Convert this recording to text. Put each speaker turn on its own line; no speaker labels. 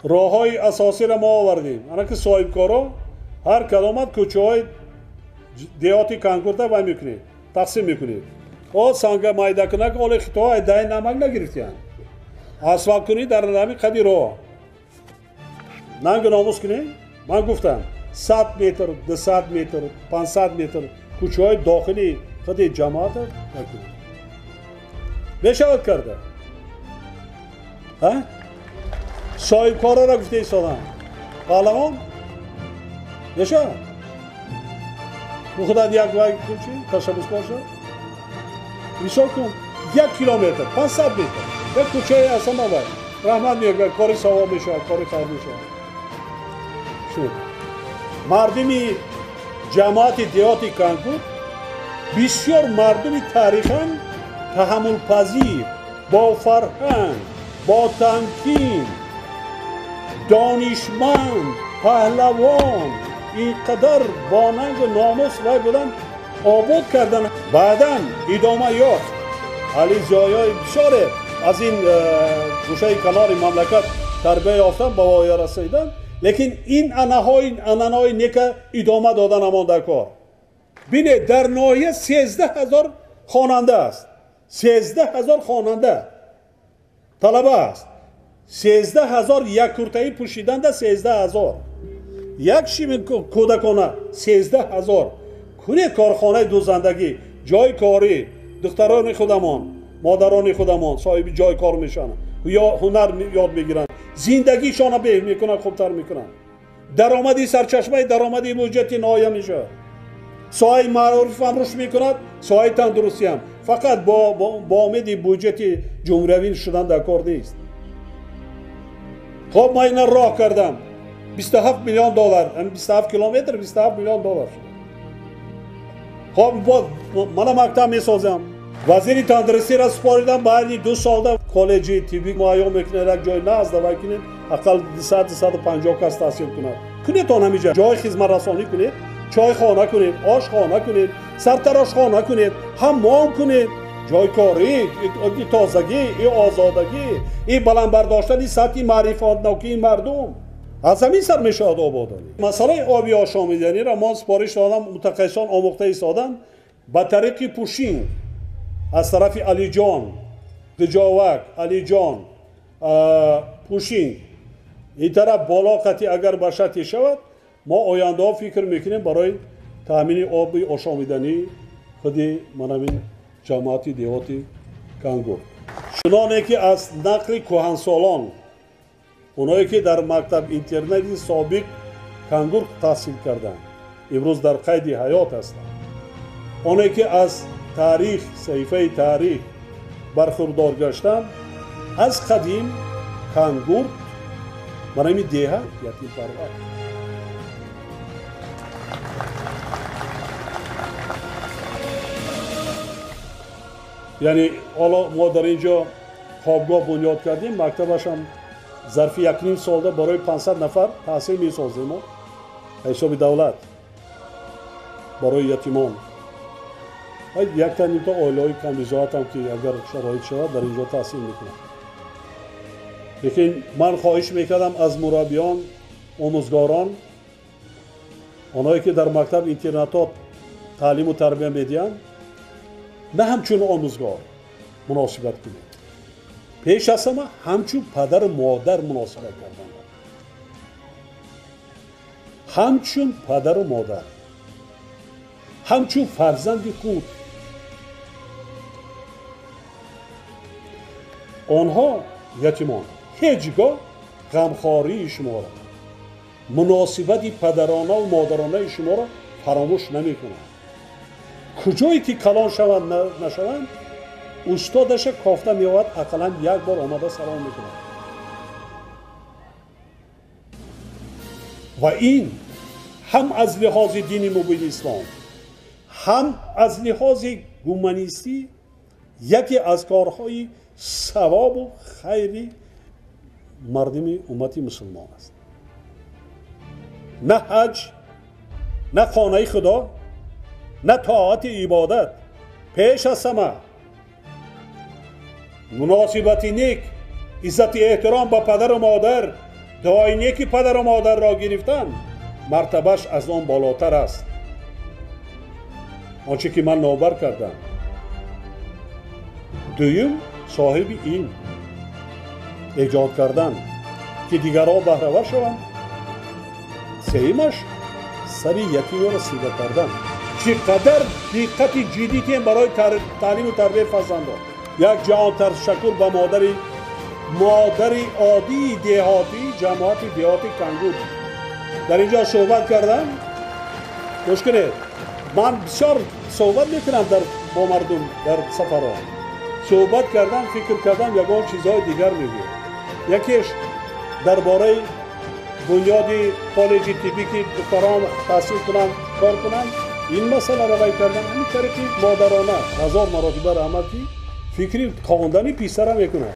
Роҳҳои асосиро мо овардем. Ана ки соҳибкоро ҳар кадомат кӯчаҳои деҳоти Кангурда вай мекунед, тақсим мекунед. О санга майдакунак оли хитоҳо дай намак нагирифтиянд. Асфалткунӣ дар ҳамин қади роҳ. Нангу номус кунед. Ман гуфтам 100 метр, 200 метр, 500 метр кӯчаҳои дохили худи ҷамоата накунед. Мешавад карда? Соҳибкорора гуфта истодам. Паҳлавон? Мешавад? Бу худат як вай кун чи? Ташаббускор шав? Мисол кун, 1 километр, 500 метр. Як кӯчаи аз ҳама вай. Раҳмат мегӯяд, кори савоб мешавад, кори хайр мешавад. Шуд. Мардуми ҷамоати деҳоти Кангурт бисёр мардуми таърихан таҳаммулпазир, бо фарҳанг, бо тамкин, донишманд, паҳлавон, ин қадар бо нангу номус вай будан, обод кардан. Баъдан идома ёфт. Али зиёиҳои бисёре аз ин гӯшаи канори мамлакат тарбия ёфтан, ба воя расидан, лекин ин анаҳои нека идома дода намонда кор. Бинед, дар ноҳия 13 000 хонанда аст. 13 000 хонанда талаба аст. 13 000 як куртаи пӯшиданда 13 000. Як шими кӯдакона 13 000. Кунед корхонаи дӯзандагӣ, ҷойи корӣ, духтарони худамон, модарони худамон соҳиби ҷойи кор мешаванд, ё ҳунар ёд мегиранд, зиндагишонро беҳ мекунанд, хубтар мекунанд. Даромади сарчашмаи даромади буҷети ноҳия мешавад. Соҳаи маориф ҳам рушд мекунад, соҳаи тандурустӣ ҳам. Фақат бо умеди буҷети ҷумҳуриявӣ шудан дар кор нест. Хоб, ман ина роҳ кардам. 27 миллион доллар, 27 километр 27 миллион доллар шуд. Хоб, мана мактаб месозам. Вазири тандурустиро супоридам, баъди 2 солда коллеҷи тиббӣ муайян мекунад, як ҷой наз давай кунед, ақал 200-250 кас таҳсил кунад. Кунед он ҳамиҷа. Ҷои хизматрасонӣ кунед, чойхона кунед, ошхона кунед, сартарошхона кунед, ҳаммом кунед. Ҷойи корӣ, и тозагӣ, и озодагӣ, и баланд бардоштани сатҳи маърифатнокии мардум. Аз ҳамин сар мешавад ободонӣ. Масъалаи оби ошомиданиро мо супориш додам, мутахассисон омӯхта истоданд, ба тариқи пушин аз тарафи Алиҷон, Гиҷовак, Алиҷон, пушин ин тараф боло қатъи агар ба шарте шавад, мо ояндаҳо фикр мекунем барои таъмини оби ошомидании худи манамин ҷамоати деҳоти Кангурт. Чуноне ки аз нақли кӯҳансолон, оное ки дар мактаб интернати собиқ Кангурт таҳсил карданд, имрӯз дар қайди ҳаёт ҳастанд, оне ки аз таърих, саҳифаи таърих бархурдор гаштанд, аз қадим Кангурт барои деҳа ятимпарвар. Яъне ҳоло мо дар ин ҷо хобгоҳ бунёд кардем, мактабашам зарфи 1,5 солда барои 500 нафар таҳсил месозем мо ҳисоби давлат барои ятимон. Якта нимта оилаҳои камбизоатам ки агар шароит шавад дар ин ҷо таҳсил мекунанд. Лекин ман хоҳиш мекардам аз мураббиён, омӯзгорон, онҳое ки дар мактаб интернатҳо таълиму тарбия медиҳанд, на ҳамчун омӯзгор муносибат кунед, пеш аз ҳама ҳамчун падару модар муносибат кардан, ҳамчун падару модар, ҳамчун фарзанди худ. Онҳо ятимон ҳеҷ гоҳ ғамхории шуморо, муносибати падаронаву модаронаи шуморо фаромӯш намекунанд. Куҷое ки калон шаванд нашаванд, устодаша кофта меовад, ақаллан як бор омада салом мекунад. Ва ин ҳам аз лиҳози дини мубини ислом, ҳам аз лиҳози гуманистӣ яке аз корҳои савобу хайри мардуми уммати мусулмон аст. На ҳаҷ, на хонаи худо, на тоати ибодат, пеш аз ҳама муносибати нек, иззати эҳтиром ба падару модар, Дуои неки падару модарро гирифтан мартабаш аз он болотар аст. Он чӣ ки ман номбар кардам. Дуюм, соҳиби илм эҷод кардан, ки дигарон баҳравар шаванд. Сеюмаш, сари ятимеро сида кардан. Чӣ қадар диққати ҷиддӣ тем барои таълиму тарбияи фарзандон. Як ҷаҳон ташаккур ба модари оддии деҳотӣ, ҷамоати деҳоти Кангур. Дар инҷо суҳбат кардам. Гӯш кунед, ман бисёр суҳбат мекунам бо мардум дар сафарҳо. Суҳбат кардам, фикр кардам, ягон чизҳои дигар мегӯям. Якеш дар бораи бунёди коллеҷи тиббӣ, ки духтарон таҳсил кунанд, кор кунанд, ин масъаларо вай кардам. Ҳамин тариқи модарона ҳазор маротиба раҳмат, ки фикри хондани писара мекунад.